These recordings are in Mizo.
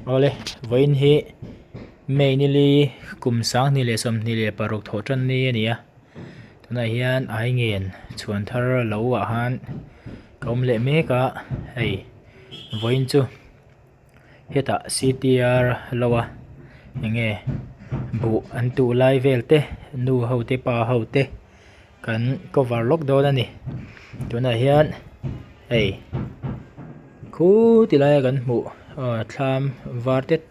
Awle, vawiin hi May nili kum 2026 thawh tan ni a ni a. Tunah hian ai ngen chhuan thar lo ah khan ka awm leh mek a, hei vawiin chu hetah C_T_R lo a eng nge buh an tuh lai vel te nu ho te pa ho te kan cover lawk dawn a ni tunah hian hei khuti laia kan hmuh aw thlam var tet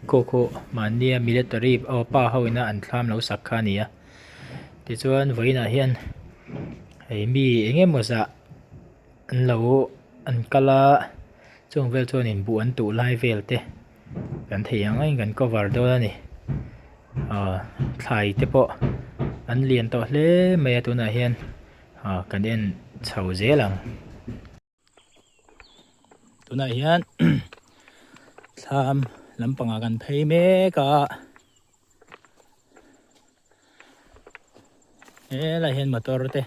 khaw khaw mahnia military aw pa ho ina an thlam lo sak kha a ni a tichuan vawiinah hian hei mi eng emaw zah an lo an kal a chung vel chuanin buh an tuh lai vel te. Kan thei ang angin kan cover dawn a ni aw thlai te pawh an lian tawh hle mai a tunah hian aw kan en chho zel ang. Tunah hian thlam lampangah kan phei mek a helaiah hian motor te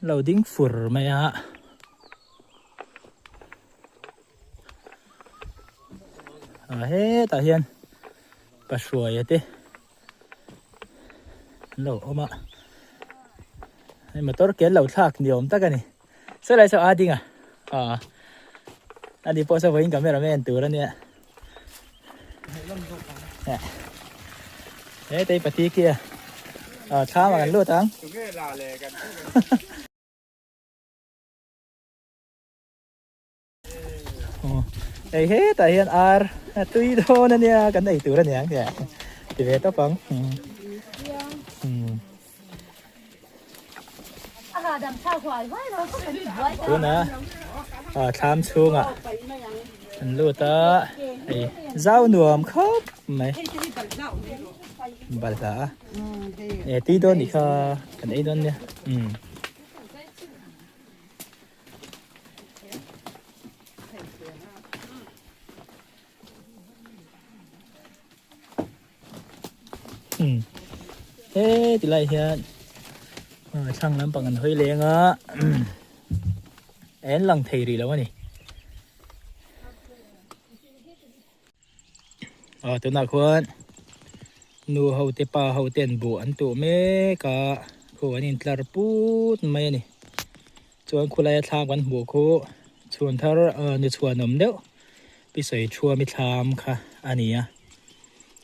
lo ding fur mai a. Ah hetah hian Pahruaia te an lo awm a hei motor ke an lo thlak ni awm tak a ni saw lai saw a ding a ah ani pawh saw vawiin camera man tur a nia hetei pati khi a ah thlam ah kan lut ang. Hei hetah hian ar a tui dawn a nia kan ei tur a niang tia ti ve tawp ang. Tuna thlam chhungah an lut a hei zau nuam khawp mai balhla a e tui dawn nih kha kan ei dawn nia. He ti lai hian thlang lampang an hawi leng a en lang thei rih lo a ni. Aw tunah khuan nu ho te pa ho ten buh an tuh mek a khu an intlar put mai a ni chuan khulai a thlam kan hmuh khu chhuan thar ah ni chhuan awm deuh pi sawi thuami thlam kha a ni a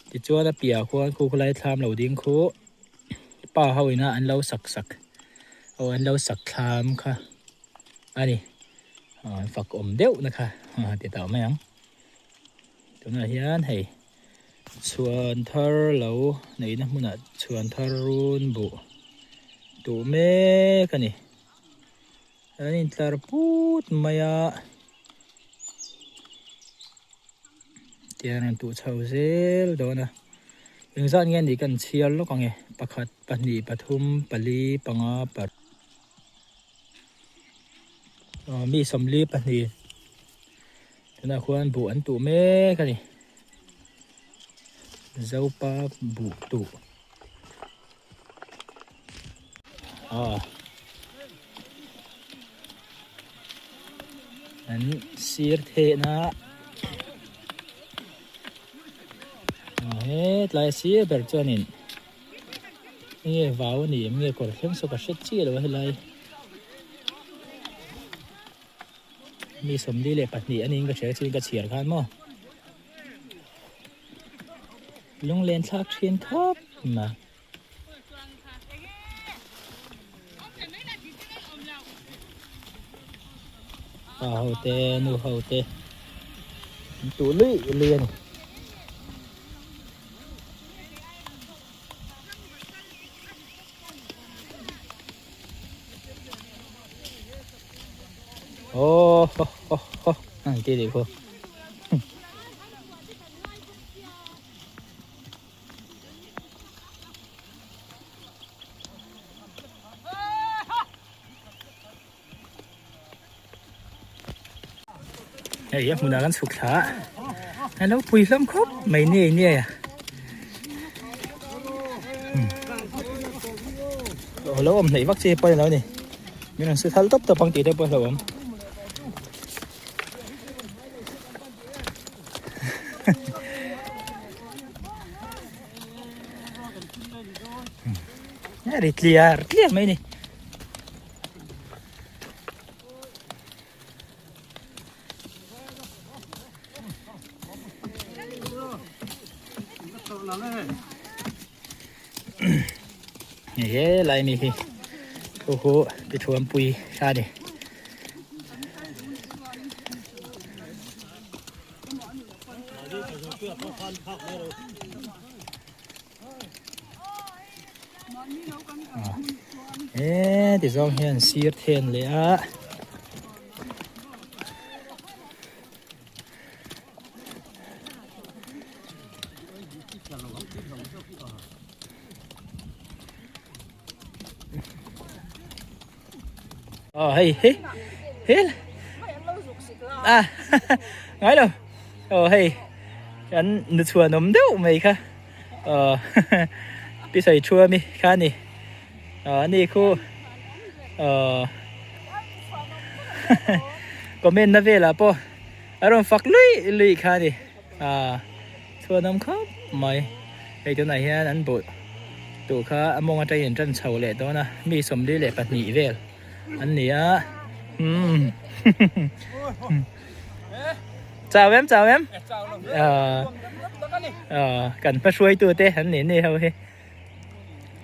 tichuan a piah khuan khu khulai thlam lo ding khu pa ho ina an lo sak sak aw an lo sak thlam kha a ni an fak awm deuh na kha ti tah mai ang. Tunah hian hei chhuan thar lo neihna hmunah chhuan thar run buh duh mek a ni. An intlar put mai a tiang an tuh chho zel dawn a. Engzat nge anih kan chhiar lawk ang e pakhat pahnih pathum pali panga paruk mi 42. Tunah khuan buh an tuh mek a ni. Zopa buh tuh. Ah. An sir thehna. He tlai sir ber chuanin nge vau a ni em nge kawr thleng saw ka hre chiah lo a helai. Mi 42 a niin ka hria chuan ka chhiar khan maw lunglen thlak thin khawp mai. Pa ho te nu ho te an tuh luih luih a ni. Ô hô hô hô cái gì cô hei a hmunah kan chhuk thla a lo pui hlawm khawp mai ni ni a lo awm hleih vak chi pawh a ni lo a ni min rawn su thal tawp tawp ang tih te pawh a hlauhawm. Ri tliar tliar mai ni. He lai mi hi khu khu ti thuam pui kha ni. He ti zawng hian sir then leh a. Ờ hei hei hei à ngai lo ờ hei kan nu chhuan awm deuh mai kha ờ pi sawi thu ami kha a ni ờ ani khu ờ comment na velah pawh a rawn fak luih luih kha a ni à chhuan awm khawp mai hei tunah hian an buh tuh kha a mawng atangin an tan chho leh dawn a mi 42 vel an ni a umm chau em chau em ah ah kan hma hruaitu te an ni ni ho hi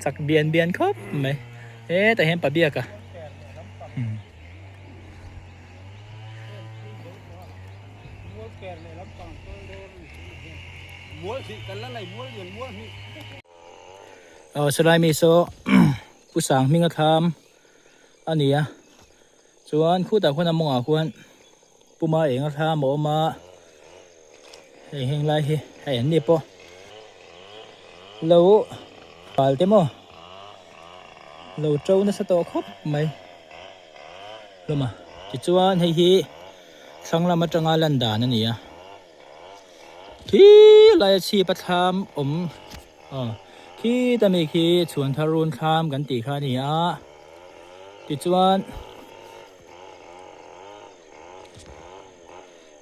chak bian bian khawp mai hetah hian pa biak a. Aw salai mi saw pu sang hming a thlam a ni a chuan khutah khuan a mawngah khuan puma eng a thlam a awm a hei heng lai hi hei an ni pawh lo pal te maw lo to nasa tawh khawp mai. Hlawm a tichuan hei hi thlang lam atanga lan dan a ni a khi laia chhip a thlam awm aw khi ta mi khi chhuan thar run thlam kan tih kha a ni a tichuan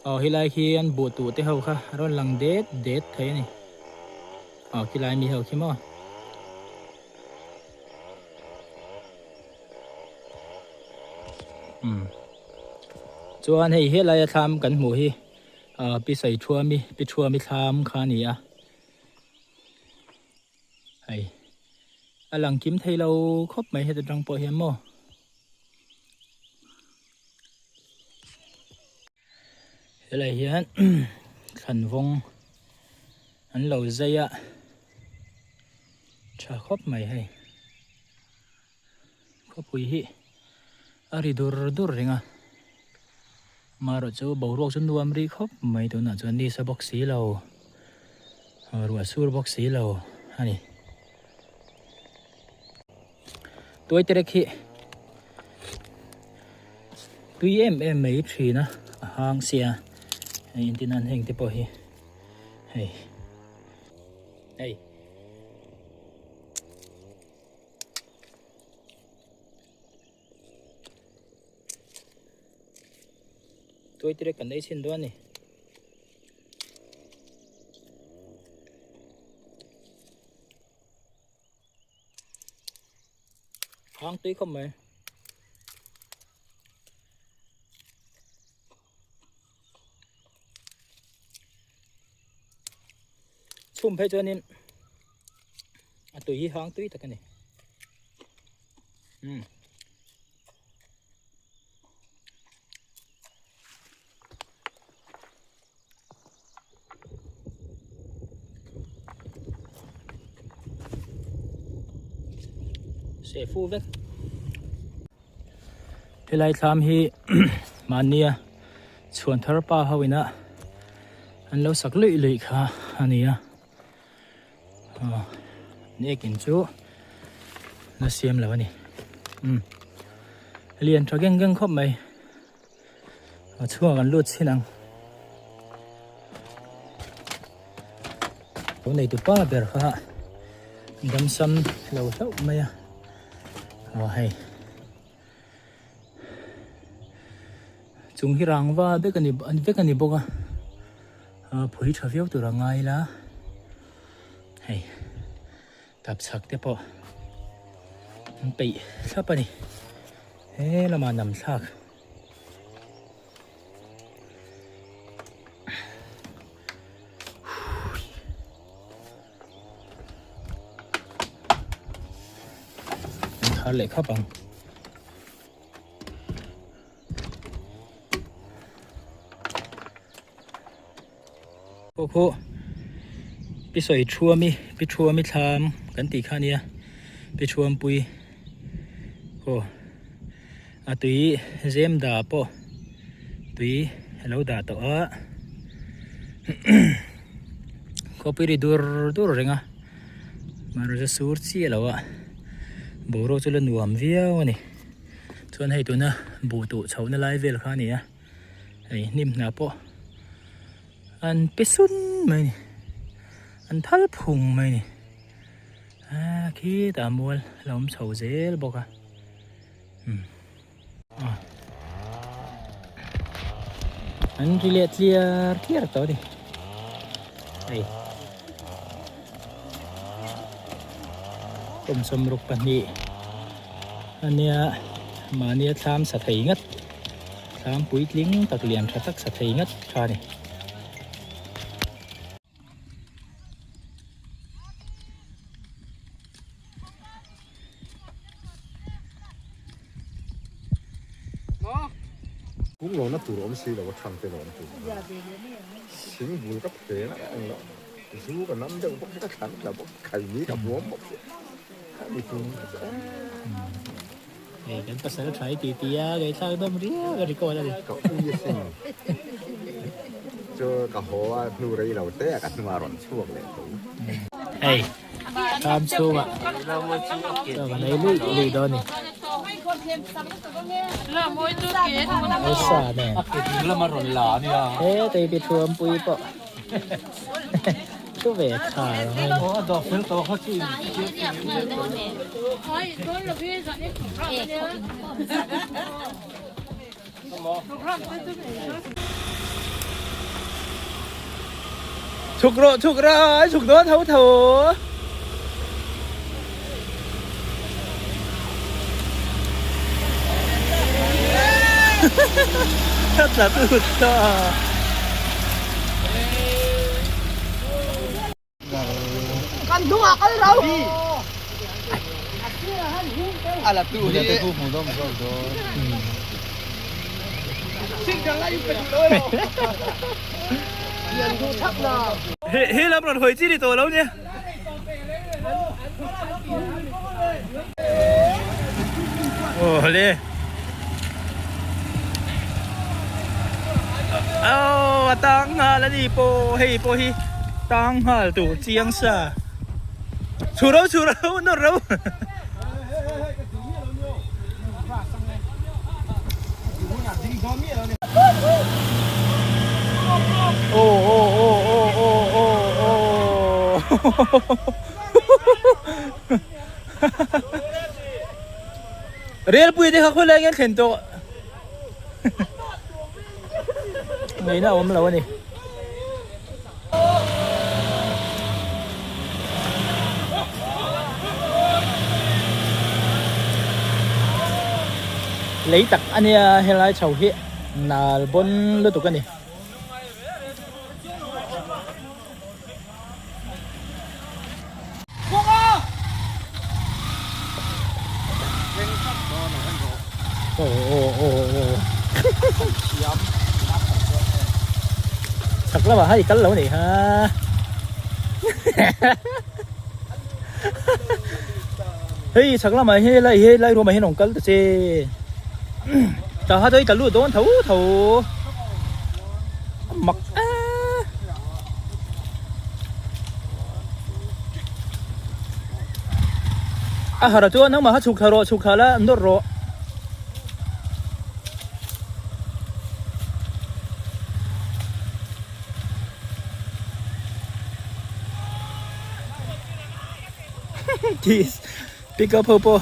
aw helai khi an buh tuh te ho kha a rawn lang det det thei a ni aw khilai mi ho khi maw. Umm chuan hei helai a thlam kan hmuh hi ah pi sawi thuami pi thuami thlam kha a ni a hei a lang kim thei lo khawp mai heta tang pawh hian maw. Helai hian thlan vawng an lo zai a tha khawp mai hei khawpui hi a ri dur dur reng a amaherawh chu boruak chu nuam rih khawp mai tunah chuan ni sa bawk si lo ruah sur bawk si lo a ni. Tuai terek hi tui em em mai thin a a hang sia hei entir nan heng te pawh hi hei hei tuai terek kan ei chhin dawn a ni. Hang tui khawp mai. Chhum phei chuanin a tui hi hang tui tak a ni. Um. Se fu vek helai thlam hi mahnia chhuan thar pa ho ina an lo sak luih luih kha a ni a nekin chu la siam lo a ni um lian tha geng geng khawp mai. A chhungah kan lut chhin ang. Lo neitu pa ber kha damsam lo hlauh mai a. Aw hei. Chung hi rangva vek a ni vek a ni bawk a. Phui tha viau tur a ngai la hei tap chhak te pawh an peih thlap a ni he lamah nam thlak an thar leh khawp ang. Khu khu pi sawi thuami pi thuami thlam kan tih kha ania pi thuampui aw a tui zem dah pawh tui a lo dah tawh a khawpui ri dur dur reng a mahse sur chiah lo a boruak chu la nuam viau a ni. Chuan hei tuna buh tuh chhohna lai vel kha a ni a, hei hnim hna pawh an pe sun mai a ni, an thal phung mai a ni, ah khitah mual a lo awm chho zel bawk a umm ah an ri leh tliar tliar tawh a ni hei kum 62. Ania mahnia thlam sa thei ngat thlam puitling tak lian tha tak sa thei ngat kha a ni. Kung lohna tur awm si lo a thang te lawm tur thing bul ka phen a eng lo zu ka nam deuh bawk ka thlan tla bawk khaini ka hmuam bawk khami tum kha chu Hei kan pasal tha i ti ti a kei thlak dawm riau ka record a ni. Ka ui a sin chu ka haw a hnu rei lo te a ka hnungah rawn chhuak leh tho. Hei tham chhungah chaw kan ei luih luih dawn a ni. Elsa nen he tei thuampui pawh thu ve khar ang a Chhuk rawh chhuk rawh ai chhuk dawn tho tho. Tla tut ta. Kan hnungah kal ro. He lam rawn hawi chi ni tawh lo nia. Aw le. Aw a tang nghal a ni pawh hei pawh hi tang nghal tur chiang sa. Chhu ro chhu ro nawr ro. Aw aw aw aw aw aw aw. Relpui te kha khawilai nge thlen tawh ngaihna a awm lo a ni. Lei tak a nia helai chho hi nal bawn lutuk a ni. Chak lamah hei kal lo a nih kha. Hei chak lamah hi lai hi lai ruamah hian rawn kal ta che. Tah kha chuan i tla lut dawn tho tho. Mak a. A harh chuan nangmah kha chhuk thla rawh chhuk thla la nawr rawh. This pick up ho pawh.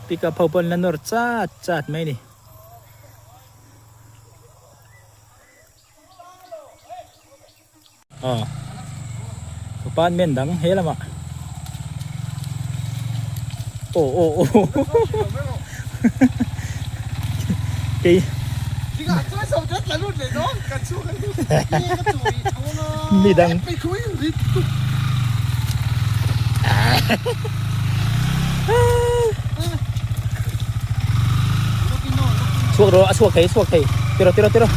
Pickup ho pawn la nawr chat chat mai ni. Aw department dang he lamah aw aw aw kei mi dang chhuak rawh a chhuak thei a chhuak thei tiraw tiraw tiraw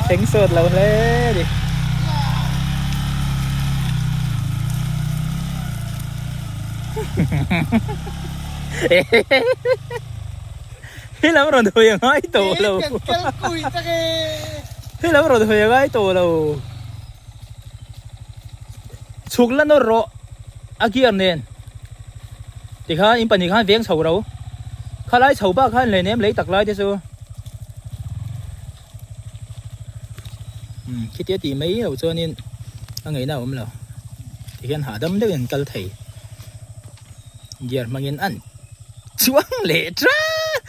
Thleng sawt lo hle ni. He lam rawn hawi a ngai tawh lo. He lam rawn hawi a ngai tawh lo. Chhuk la nawr rawh a gear nen tikhan in pahnih khan veng chho ro khalai chho bak khan lei nem lei tak lai te chu umm khitia tih mai loh chuanin a ngaihna a awm lo tikhian hahdam deuhin an kal thei gear hmangin an chuang leh trat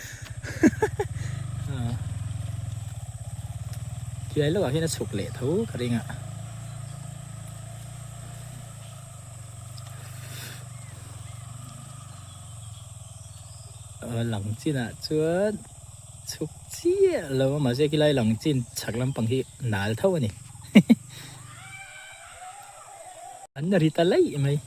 khilai lawkah khian a chhuk leh tho ka ring a. Lang chinah chuan chhuk chiah lo a mahse khilai lang chin chhak lampang hi nal tho a ni an ri ta laih mai.